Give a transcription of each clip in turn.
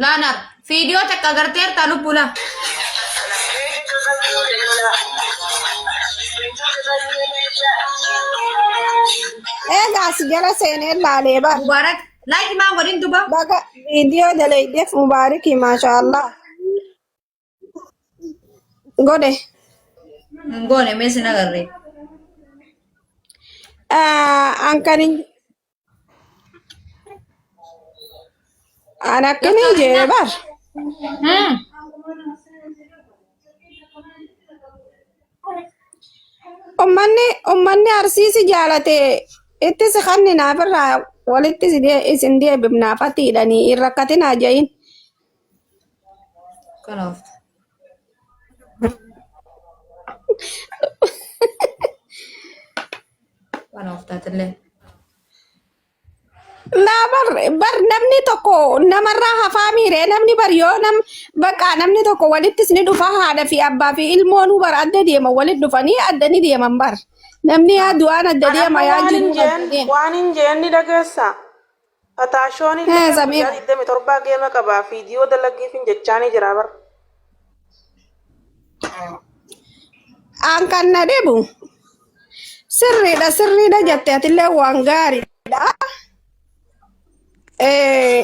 Laanar fiidiyoo takka agarteertaa lubbuu laa. Egaa as jala seenee laalee bar. Mubaarak laayik maa godhin duba. Baga viidiyoo dalaydeef mubaariki maashaallah. Godhe. Hin goone mee sin agarre. An kan hin an akkan hin jee bar. Ummanni Arsii si jaalate itti si kanninaaf irraa walitti isin deebifnaaf atiidhanii hin rakkatinaa ja'iin. Kanaaf. Kanaaf taatillee. Laa bar bar namni tokko namarraa hafaa miiree namni bar yoo nam bakka namni tokko walittis ni dhufa haadha fi abbaa fi ilmoonuu bar adda deeman walitti dhufanii adda ni deeman bar namni yaa du'aan adda An deema amma yaa waan hin jiruun adda jeen deema. waan hin jeen ni dhageessa. Fataashoon illee Hee guyyaa Samiira. 27 geema qaba fiidiyoo dalagiifin jechaanii jira bar. An kan na dhibu sirriidha sirriidha jette atillee waan gaariidha. Eh,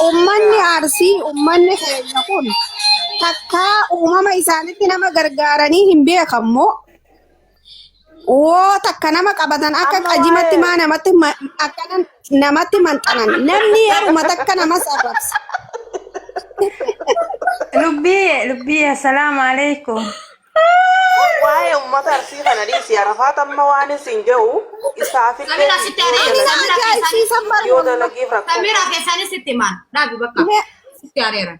Ummanni Arsii ummanni keenya kun takkaa uumama isaanitti nama gargaaranii hin beekammoo woo takka nama qabatan akka Amma qajimatti waa'ee maa namatti akkana namatti maxxanan namni yeruma takka nama sarrabsa. Lubbiye, lubbiye, assalaamu alaikum. Waa'ee uummata Arsii kana dhiisi Arafaat amma waan isin jedhu isaafillee Samira sitti viidiyoo areera. Inni dalagii Samira keessaanis ajaa'ibsiisan bar viidiyoo wallah. dalagiif rakkoo Samira qaba. keessaanis sitti himaan. Dhaabi bakka. Mee Sitti areera.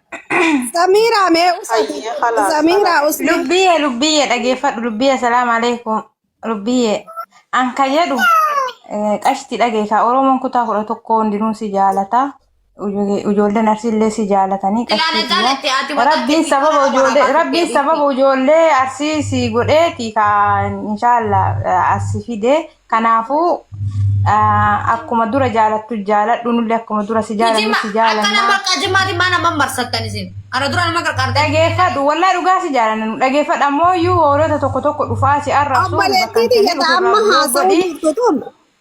Samiraa mee usati Hayyee khalaas Samiraa khalaas. usni. Lubbiye, lubbiye, dhageeffadhu. Lubbiye, assalaamu alaikum. Lubbiye, an ka jedhu qashti dhageeka. Oromoon kutaa 11 hundinuu si jaalata. Ijoolleen Arsiillee si jaalatanii Silaa na qashtii tiyya. jaalatte ati mataan Rabbiin keetii sababa kana ijoollee waraabaa Rabbiin turte sababa dhiifti. ijoollee Arsii si godheeti ka inshaallah as si fide. Kanaafuu akkuma dura jaalattu jaaladhu nullee akkuma dura si jaalannu Kijima si akka jaalannaa. nama qajimaati maa nama marsattan isin. Ana dura nama gargaartan. Dhageeffadhu wallahi dhugaa si jaalanna nu dhageeffadhu ammoo iyyuu hoolota tokko tokko dhufaa si arrabsu bakka Obboleettii hin tiyya kennin ta ofirraa amma buloo haasa'uu godhi. jirtu tun.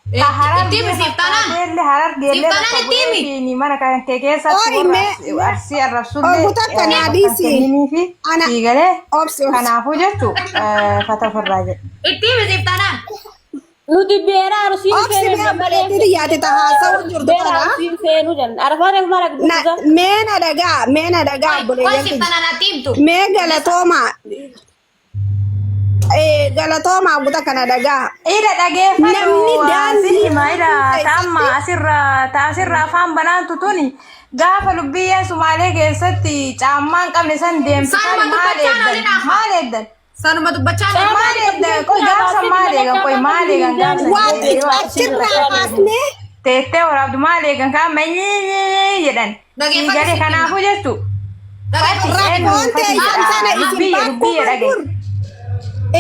Ka Itti harargee himi siif taanaan. fakkaateellee Siif harargeellee taanaan bakka itti himi. bu'eetiin mana kan kee keessatti Oi warra mee arsii arrabsullee ogu takka naa bakka hin dhiisi. kenniniifi Ana sii galee obsi obsi. kanaafuu jechu fata ofirraa jedhe. Itti himi siif taanaan. Nuti beera arsiin Obsi feenu mee jenna malee obboleettii tiyyaati ta haasa'uu jirtu beera tana. arsiin feenu jenna. Arafaan maal akka Na dubbisa? mee na dhagaa mee na dhagaa Qoy qoy obboleeyyan siif tiyya. taanaan ati himtu. Mee galatoomaa galatoomaa buta kana dhagaa. Ila dhageeffadhu Namni si daandii hima ila ta'amma keessatti asirra ta asirra afaan banaantu tuni gaafa lubbiyyeen Sumaalee keessatti caammaa hin qabne san deemtu san Sanuma maal dubbachaa eegdan oolin hafa. maal eegdan Sanuma dubbachaa oolin. maal eegdan qoy gaafsan maal eegan qoy maal eegan gaafsan waan deemte yoo achirraa asirra kaasnee teettee waraabdu maal eegan kaan manyii jedhan sii Dhageeffadhu galee sitti hima. kanaafuu jechu Dhageeffadhu fati sitti eenyu hima. rakkoon fati teessan jedha sana isin lubbiyyee lubbiyyee bakkuma dhagaye. dur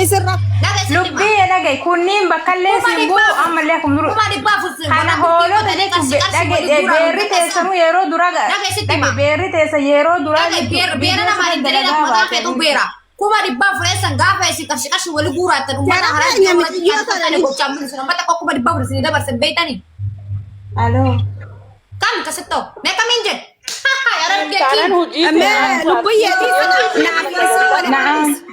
isin rakkoo Dhageessitti hima. Lubbiyyee dhagaye kunniin bakkallee Kuma siin dhibba bu'u afur. ammallee akkuma duru Kuma 400 kana mana turkii hoolota qotanii jechuun qarshii qarshii dhage waliin guuraa beerri hunda keessan. teessanuu yeroo dura Dhageessitti dhage hima. beerri teessa yeroo duraa Dhage jechuun beera viidiyoo namaan sirra hin jedhin dalagaa mataan baate keetu beera. 400,000 eessan gaafa isin qarshii qarshii wali guuraattan uummata jara haraa keenya jiru warra mitiyyoo xiqqaa tana xiqqaa gochaa mul'isu uummata akka 400,000 isin dabarsan beeytanii. Aloo. Kam kasittoo mee kamiin jedhu. Harargee Taanaan king. hojii Mee seeraan lubbuyyee dhiisana naaf isii walitti Na'am. dhiisi.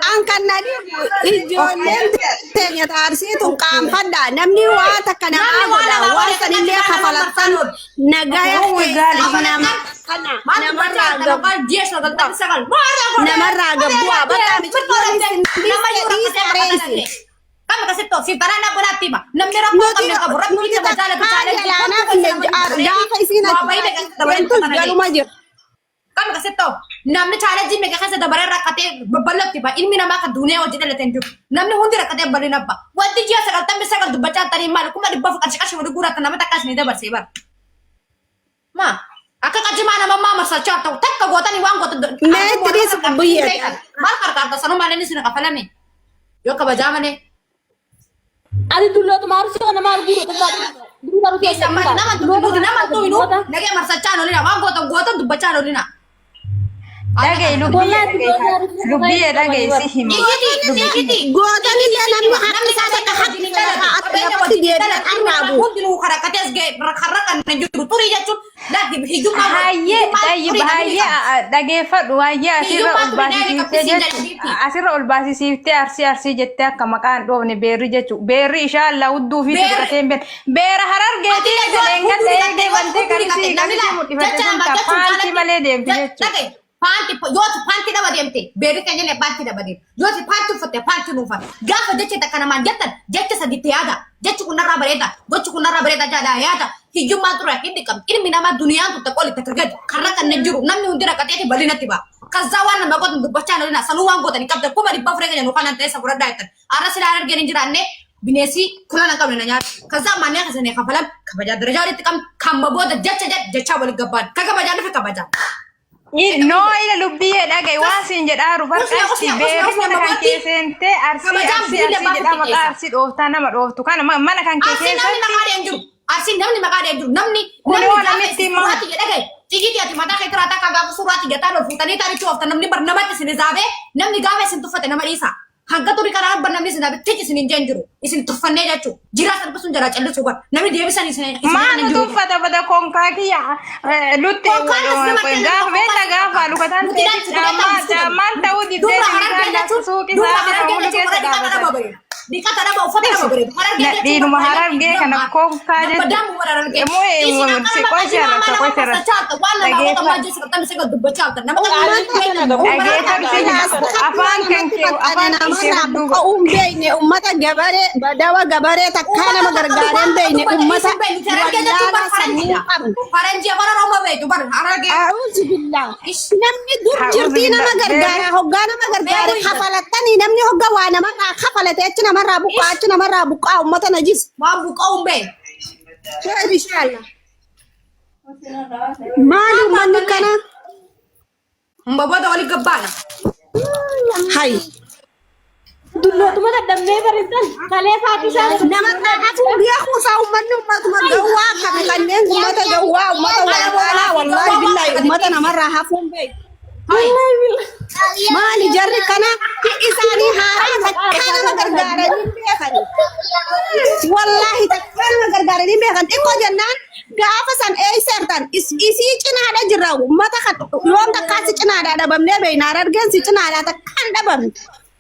An kan na dhibu ijoolleen teenya taarsii tun qaanfadha. Namni waa takka namaa Namni waa godha. lama Waan godhe sanillee akkatti nama kafalattan marsaa nagaya Oh my God. keessa nama kana Maal namarraa dubbachaa gab jirta? Ji'a 99. Maal godhe? namarraa gabbu'aa. Bakka miciyyoon isin Nama dhiiste yoo dhiisa rakkatee ree rakkatan isin. Kam akkasitti of siif tanaan abbolaatti hima. Namni rakkoo Nuti qabne qabu. Rabbi nuti nama jaalatu takkaa chaalenjii jalaanaaf kottu keessa nama gaafa isiin waa achi bahii meeqa keessa dabaree deemtus kana galuma jira. Kam akkasitti ta'u namni chaalenjii meeqa keessa dabaree rakkatee babbal'atti ba ilmi namaa kan duuniyaa hojii dhalate hin jiru. Namni hundi rakkatee bal'ina abba. Wanti ji'a 99 dubbachaa jirtanii maali 400,000 qarshii qarshii walii guuratta nama takka isinii dabarsee bara. Maa akka qajimaa nama maa marsachaa ta'u takka gootanii waan gootan Mee itti dhiisi biyya. Maal qarqaarta sanumaan inni isin kafalame yoo kabajaa malee. Ati dullootuma arsii kana maal guuratu maal? Dhiisa nama nuti nama tu'inu nagee marsachaa hin oolina waan gootan gootan dubbachaa hin oolina. Dhaga'i lubbiyyee dhaga'i lubbiyyee dhaga'i si hima. Iyyitii Gootanillee namni harki isaa takka harki isaa akka lafatti deebi'an arraabu. Hundinuu karakkatees ga'e karra kan hin jiru turii jechuun laatti hiyyummaa Hayyee tayyib hayyee dhageeffadhu hayyee asirra ol baasisiiftee jechuun asirra ol baasisiiftee arsii arsii jettee akka maqaan dhoofne beerri jechuun beerri ishaan hudduu fi tuqatee hin beekne beera harargeetii saleengadha eegdee bantee qarsii qarsii mul'ifate sun ta paantii malee deemti jechuudha. Paanti yooti paanti dhaba deemte beerri keenya illee paanti dhaba deemte yooti paanti uffatte paanti nuufan gaafa jecha takka namaan jettan jecha sadiitti yaada jechi kun narraa bareeda gochi kun narraa bareeda jaadhaa yaada hiyyummaa ture hin dhiqamne ilmi namaa duniyaan tun takka oli takka gadi karra kan hin jiru namni hundi rakkatee bal'inatti ba'a. Kazzaa waan nama gootan dubbachaa hin oolina sanuu waan gootan hin qabdan 400,000 keenya nu kanaan ta'e isa fudhadhaa jettan arra silaa argeen hin jiraanne bineensi kulaan hin qabne na nyaata. Kazzaa manneen keessanii kafalan kabajaa darajaa walitti qabne kan booda jecha jechaa walitti gabbaan kan kabajaa dhufe kabajaa. No ila lubbiyyee dhaga'i waan siin jedhaaru barqaasti beerri mana kan kee seentee arsii arsii arsii jedhaa maqaa arsii dhooftaa nama dhooftu kana mana kan kee Arsiin namni keessatti maqaa dheen jiru. Arsiin namni maqaa dheen jiru. Namni Kun namni yoo gaafa namitti isin himaa. suuraatti jedhe gahe. Xijitii ati mataa kee tiraataa kan gaafa suuraatti gataa lol fuutanii taanichi ooftan namni bar namatti isin izaabee namni gaafa isin tuffate nama dhiisa. Hanga turii kanaa bar namni isin tij isin hin jeen jiru. Isin tuffannee jechuudha. Jiraa salphisuun jalaa callisuu bar. Namni deebisan isin isin Maa hin nu jiru. tuffata bada konkaa kiyya lutte Konkaan as nama kenna, gaafa beekta konkaan gaafa lukataan Nuti ta'e daansi caammaa caammaan ta'uu diddee Durra harargee sibiilaan jechuun suuqii durra isaa bira harargee hulu jechuun keessa warra dhiqata dhaabatan. dhaba bareeda. Dhiqata dhaba uffata dhaba bareeda. Harargee jechuun Nadhiinuma warra harargee kana konkaa Baddaan warra harargee. Immoo si qocheerra si qocheerra. Waan nama hawwata maal jechuudha tammi sagal dubbachaa jirtan. Nama Dhageeffadhu si hima afaan kan kee afaan kan kee Namarraa hudduu buqqa'uu hin beekne ummata gabaree badawa gabaree takkaa nama gargaaree hin beekne ummata wallaalaa sammuu hin qabne. Faranjii afaan Oromoo beektu bar harargee. A'uuzu billah. Namni dur jirtii nama gargaara hoggaa nama gargaare kafalattanii namni hoggaa waa namarraa kafalate achi namarraa buqqaa achi namarraa buqqaa ummata najis. Waan buqqa'uu hin beekne. Sheer inshallah. Maali ummanni kana? Humba booda wali gabbaana. Hay. Dullootuma dadhabnee bareedan kalee faakisaa. Namarraa hafuu beeku isaa ummanni ummatuma gawwaa kana kanneen ummata gawwaa ummata wallaalaa wallaahi billaahi ummata namarraa hafuu hin beeku. Maali jarri kana isaanii haaraa takkaa nama gargaaranii hin beekan. Wallaahi takkaa nama gargaaranii hin beekan. Xiqqoo jennaan gaafa san eeysertan isii cinaadha jirra ummata kan yoom takkaa si cinaadha dhabamnee beekna harargeen si cinaadha takkaa hin dhabamne.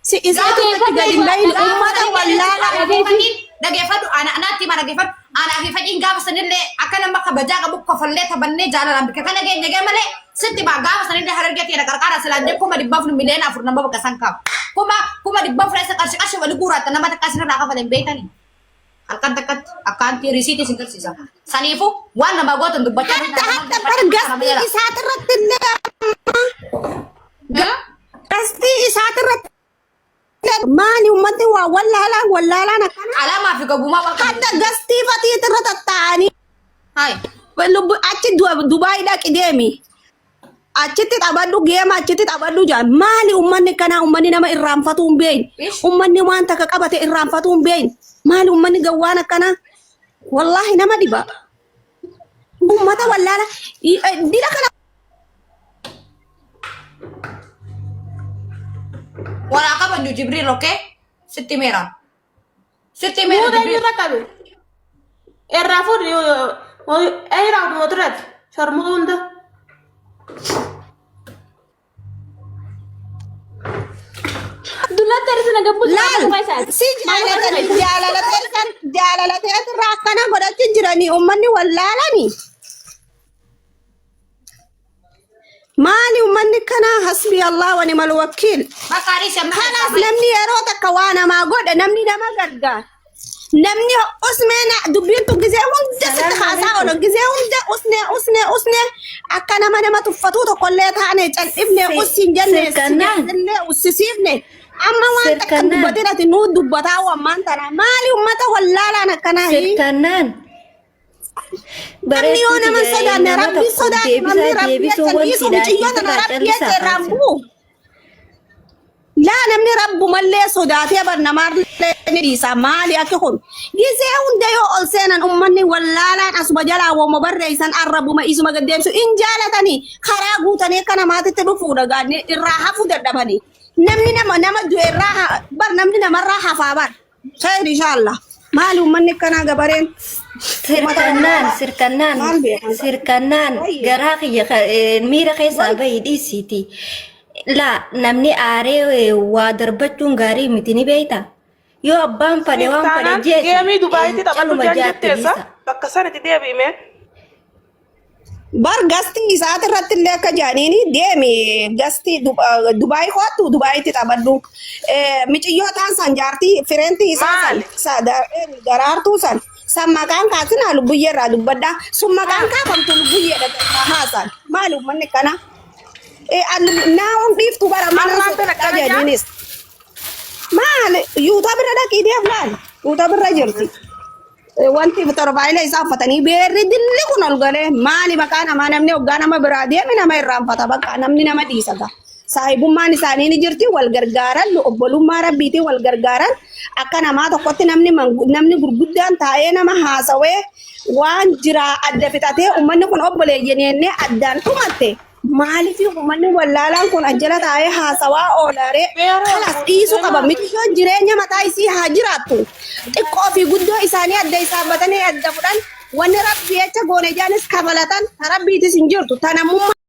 Si isaatu itti gadi hin bahin ummata wallaalaa. Dhageeffadhu ana anaatti hima dhageeffadhu anaa fi faciin gaafa sanillee akka nama kabajaa qabu kofallee taphannee jaalalaan bikka kana geenye gee malee sitti baa gaafa sanillee harargee ta'e qarqaara silaan jee 400,000 nama bakka san kaa'u 400,000 isa qarshi qarshi wali guuraatta nama takka isinirraa kafaleen beekanii halkan takkatti akkaantii risiitii isin garsiisa saniifu waan namaa gootan dubbachaa Hatta hatta bar gastii isaatirratti illee gastii isaatirratti maali ummanni waa wallaalaa wallaalaan akkana. Alamaa fi gabummaa waan qabdu. Hatta gastii fatiitirra tattaa'anii Hai. lubbu achi Dubaay dhaqi deemi. Achitti taphadhu geema achitti taphadhu jaan maali ummanni kanaa ummanni nama irraanfatuu hin beekne. Ish. Ummanni waan takka qabate irraanfatuu hin beekne. Maali ummanni gawwaan akkanaa? Wallaahi nama dhiba. Ummata wallaala dila kana Walaa kabaju Jibriil okay? Sitti meera. Sitti meera Muuda Jibriil. eenyurra qabe? Irraa fuudhi eenyurraa fuudhi mootirratti sharmuutu hunda. Dullatti harrisa na gabbuu Laal si jaalatanii jaalalateessan jaalalateesirraa akkana godhachi jiranii ummanni wallaalanii. Maali ummanni kanaa hasbi Allah wa ni'mal wakiil. Bakka dhiisi amma Kanaaf namni yeroo takka waa namaa godhe namni nama gargaara. Namni usmee na dubbiin tun gizee hunda sitti haasaa oolan gizee hunda usnee usnee usnee akka nama nama tuffatuu tokkollee taane cal'ifne ussiin jenne Sirkannaan. illee ussisiifne amma waan takka hin Sirkannaan. dubbatin ati nuu dubbataa ammaan tana maali ummata wallaalaan akkanaa hii? Sirkannaan. Namni yoo nama hin sodaanne nama rabbi tokkoof sodaatu namni deebisaa rabbi deebisuu jecha wanti dhiisu mucayyoo tana irraa rabbi jecha callisaa irraan taasisa. bu'u. Laa namni rabbumallee sodaatee bar namaallee ni dhiisa. Maali akki kun? Gizee hunda yoo ol seenan ummanni wallaalaan asuma jalaa woma barreessan arrabuma isuma gad deemsu in jaalatanii karaa guutanii akka namaatitti dhufuudha gaanni irraa hafuu dadhabanii. Namni nama nama du'e irraa bar namni namarraa hafaa bar. Khayr inshallah. Maali ummanni akkanaa gabareen? Ummata Sirkannaan, wallaalaa. sirkannaan, Maal beekan? sirkannaan Wayye. garaa kiyya miira keessaa Wayye. bahi dhiisiiti. Laa namni aaree waa darbachuun gaarii miti ni beekta. Yoo abbaan fadhe Siif waan fadhe taanaan jeesu geemii Dubaayitti taphadhu caluma jaan jaatti jetteessa dhiisa. bakka sanatti deebi'ime. Bar gastii isaati irratti illee akka jaaniini deemi gastii Dubaay koottu Dubaayitti taphadhu. Miciyyoo taan san jaartii fireentii isaa san Maali? daraartuu san san maqaan kaasinaa lubbuyyee irraa dubbadha. Sun maqaan kaafamtu lubbuyyeedha haasan. Maali uummanni kana? Naa dhiiftu bara mana Arraan tana sodaadhaa akkana jaa? jedhaniinis. Maali yuutaa bira dhaqii deef laali. Yuutaa bira jirti. Wanti torbaayila isaa uffatanii beerri dilli kun ol galee maali maqaa namaa namni hoggaa nama biraa deeme nama irraanfata bakka namni nama dhiisa ga'a. Saahibummaan isaanii ni jirti wal gargaaran obbolummaa rabbiitiin wal gargaaran akka namaa tokkotti namni namni gurguddaan taa'ee nama haasawee waan jiraa adda fixatee uummanni kun obboleeyyan jennee addaan dhumatte Maaliif uummanni wallaalaan kun ajjala taa'ee haasawaa oolaaree Beeroo kalas dhiisuu qaba. seenaa. Mitishoon jireenya mataa isii haa jiraattu. Xiqqoo fi guddoo isaanii adda isaan batanii adda fudhan. Wanni rabbi jecha goone jaanis kafalatan ta rabbiitis hin jirtu. Ta namummaa